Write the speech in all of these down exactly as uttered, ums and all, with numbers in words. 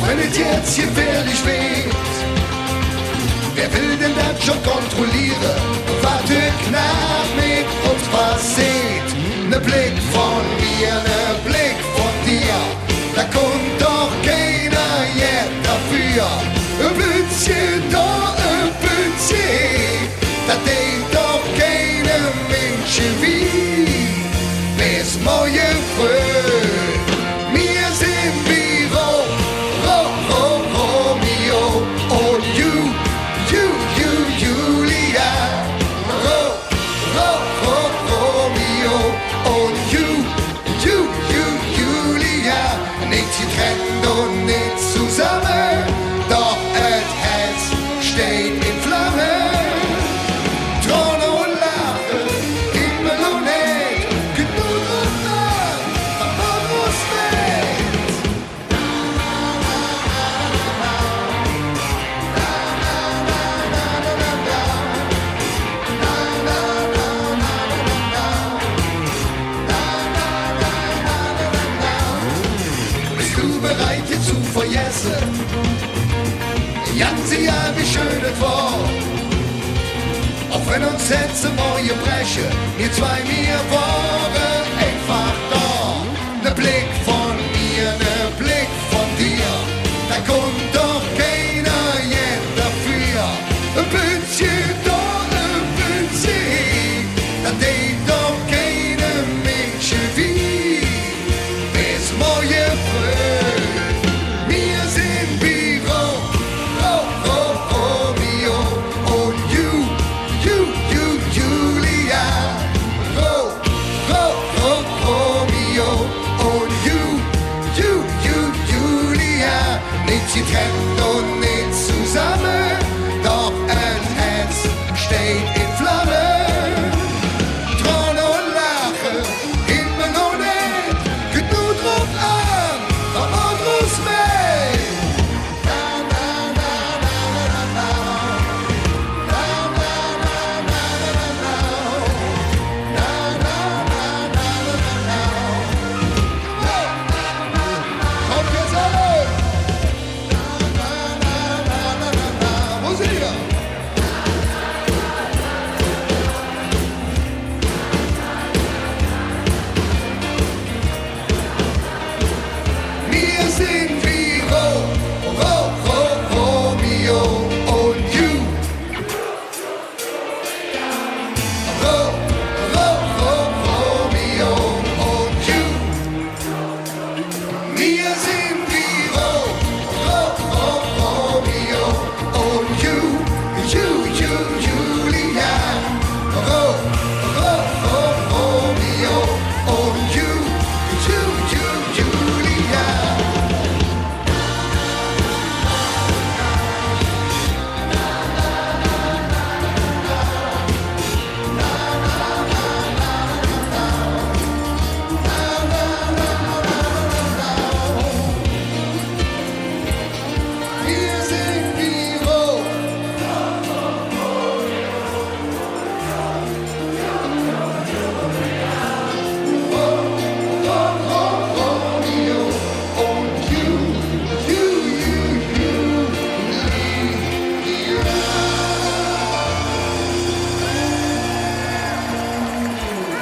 Wann et jetz gefährlich weed, wä well dann dat schon kontrolliere, wat hügg Naach met uns passeet? Ne Bleck vun mir, ne Bleck vun dir, do kunnt doch keiner jet doför. E Pützche do, e Pützche hee, dat deit doch keinem Minsch wih. Bes morge fröh. Mir sin bi Ro, Ro, Ro, Romeo un Ju, Ju, Ju, Julia. Ro, Ro, Ro, Romeo un Ju, Ju, Ju, Julia. Nit getrennt un nit zesamme, doch et Hätz steiht en Flamme. Trone un Laache, Himmel un Ääd, kütt nor drop aan, wat draus weed. Bes do bereit, et ze vergesse? Ganz egal, wie schön et wor. Och wann uns Hätze morge breche, mir zwei, mir wore einfach do. Ne Bleck vun mir, ne Bleck vun dir, do kunnt doch keiner jet doför. E Pützche do, e Pützche hee, dat deit doch keinem Minsch wih. Bes morge fröh. Mir sin bi Ro, Ro, Ro, Romeo un Ju, Ju, Ju, Julia. Ro, Ro, Ro, Romeo un Ju, Ju, Ju, Julia. Nit getrennt un nit zesamme, doch et Hätz steiht en Flamme. Trone un Laache, Himmel un Ääd, kütt nor drop aan, wat draus weed. Kommt jetz alle! Wo sin ehr? Mir sin bi Ro, Ro, Ro, Romeo un Ju. Ro, Ro, Ro, Romeo un Ju. Mir sin bi Ro, Ro, Ro, Romeo un Ju, Ju, Ju, Julia. Ro, Ro, Ro, Romeo un Ju, Ju, Ju, Julia.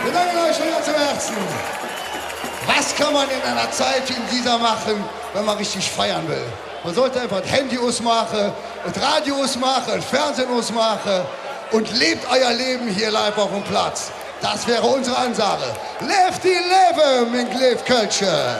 Wir danken euch von ganzem Herzen. Was kann man in einer Zeit wie in dieser machen, wenn man richtig feiern will? Man sollte einfach das Handy ausmachen, das Radio ausmachen, das Fernsehen ausmachen und lebt euer Leben hier live auf dem Platz. Das wäre unsere Ansage. Leevt die Leeve, ming leev Kölsche!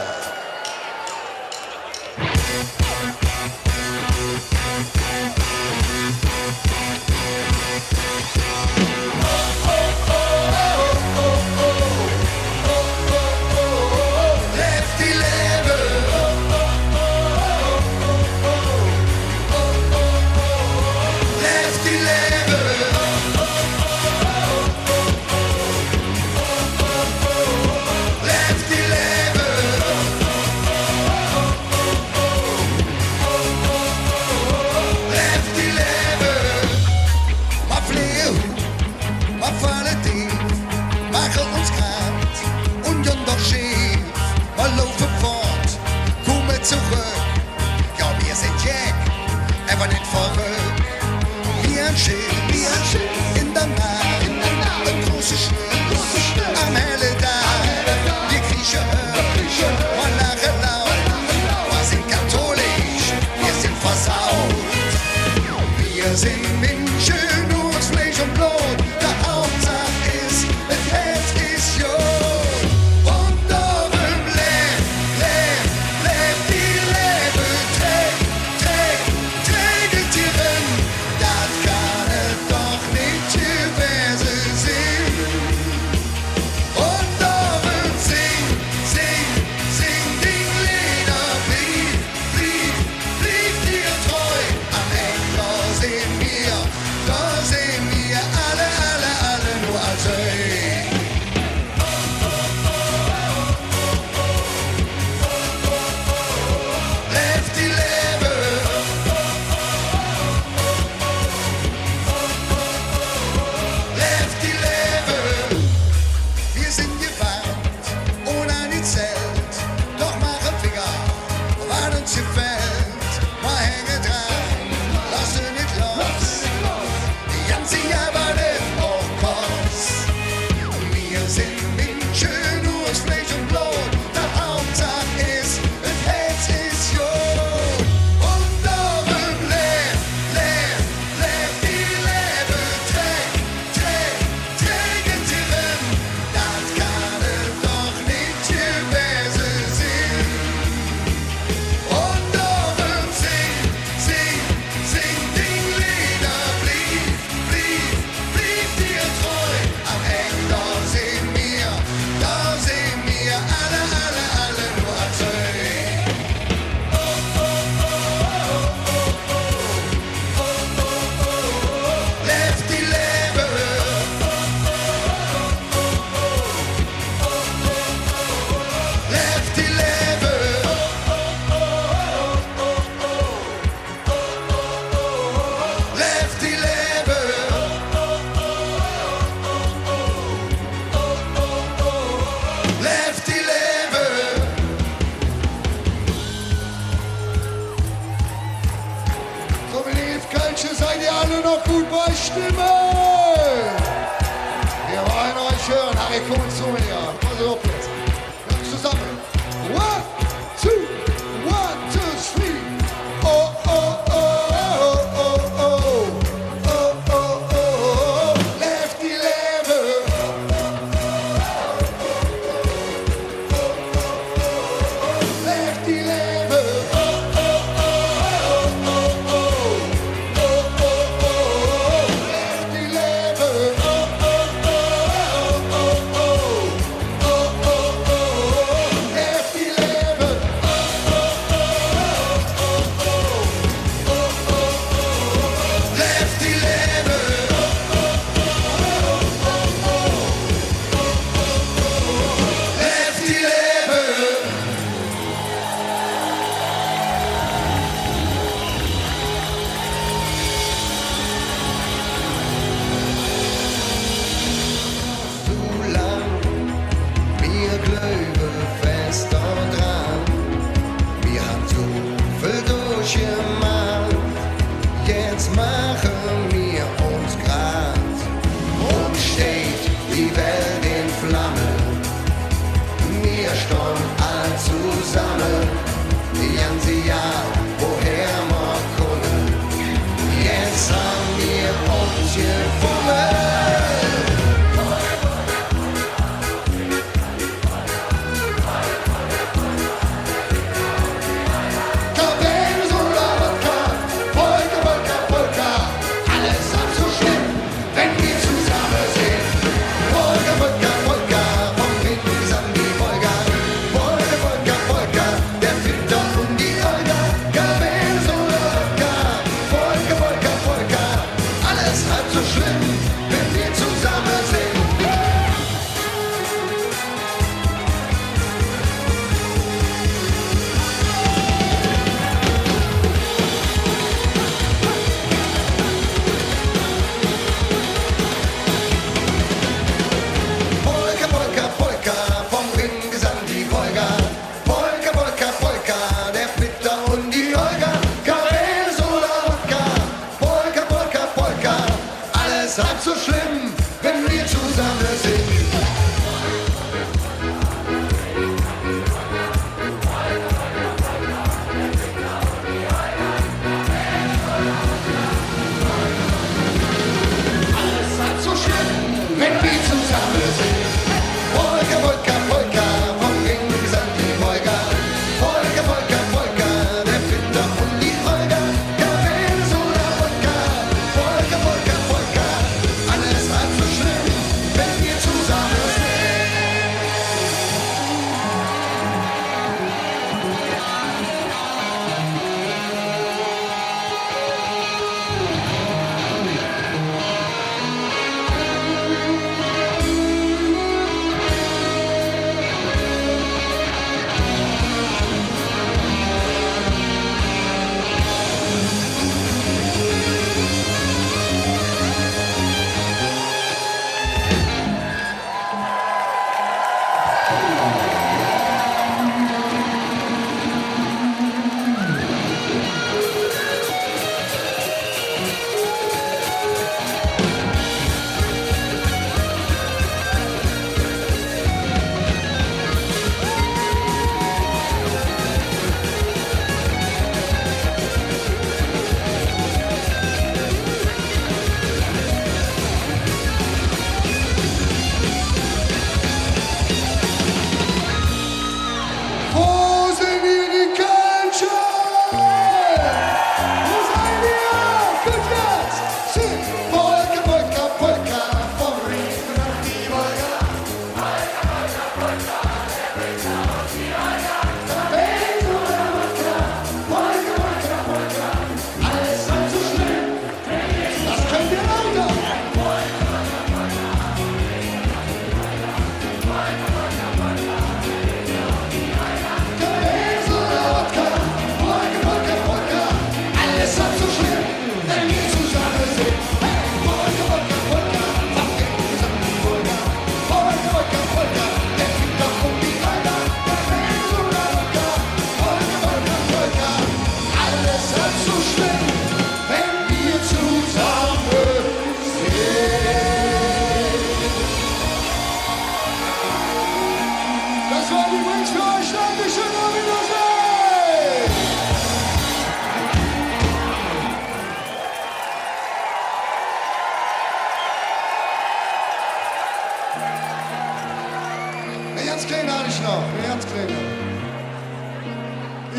Noch god bestemme. Mer wolle üch hüre. Harry, kumm ens zo mer. Pass op jetz. Ganz zesamme. One, two, one, two, three. Oh, oh, oh. Leev die Leev. Leev die Leev. Leev die Leev.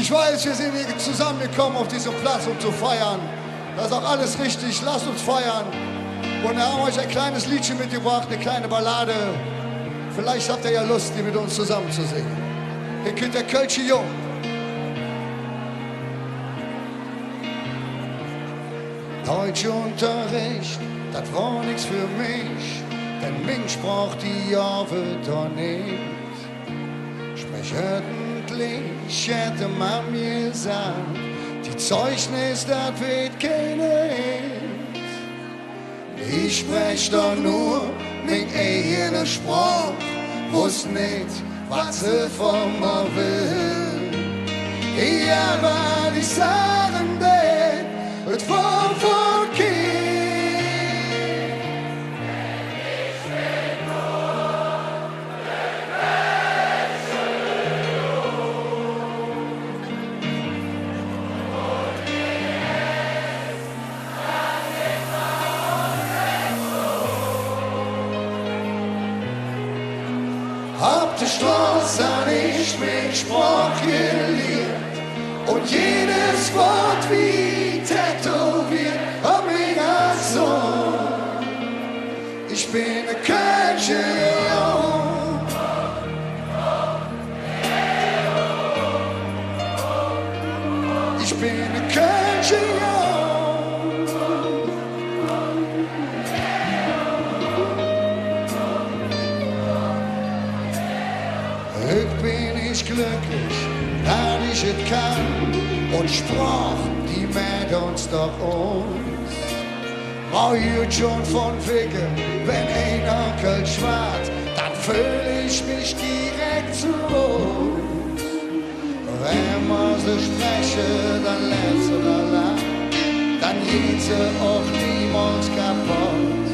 Ich weiß, wir sind hier zusammengekommen auf diesem Platz, um zu feiern. Das ist auch alles richtig. Lasst uns feiern. Und wir haben euch ein kleines Liedchen mitgebracht, eine kleine Ballade. Vielleicht habt ihr ja Lust, die mit uns zusammen zu singen. Hee kütt der kölsche Jung. Deutschunterricht, dat wor nix för mich, denn ming Sproch, die gov et doch nit. Sprechöffentlich, hät de Mamm gesaht, die Zeugnis, dat weed keiner eets. Ich sprech doch nor ming eige Sproch, woss nit, wat se vun mer well. Jo, wat ich sage, dat et wor verkehrt. Op der Stroß han ich ming Sproch geliert un jedes Wood wor tätowiert op minger Zung. Ich ben ene kölsche Jung. Ich ben ene kölsche Jung. Hügg ben ich glöcklich, dat ich et kann. Un Sproch, die mäht uns doch us. Mer hürt schon vun wigge, wann einer Kölsch schwaad, dann föhl ich mich direk zo Hus. Wann mer se spreche, dann lävt se, dann laacht, dann geiht se och niemols kapodd.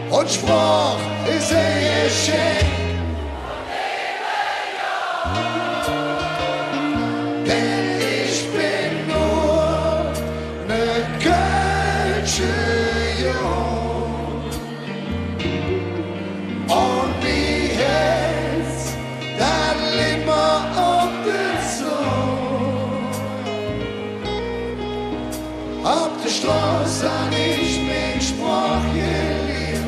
Un Sproch es e Geschenk. Denn ich ben nor ene kölsche Jung. Un mi Hätz, dat litt mer op der Zung. Op der Stroß han ich ming Sproch geliert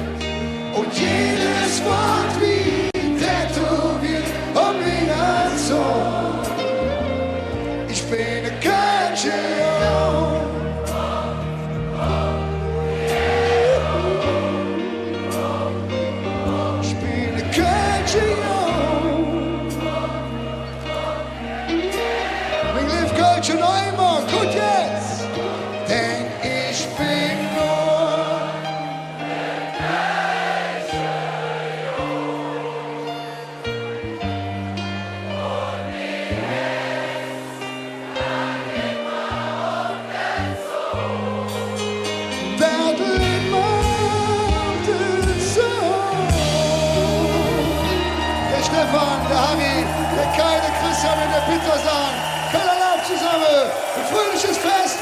un jedes Wood wor tätowiert op minger Zung. Ich ben ene kölsche Jung. Ich ben ene kölsche Jung. Ming leev kölsche Heimat, kutt jetz! Denn ich ben nor Dat Leed mer op der Zung. Der Stefan, der Harry, der Kai, der Christian un der Peter sage: Kölle Alaaf zesamme, e fröhliches Fess.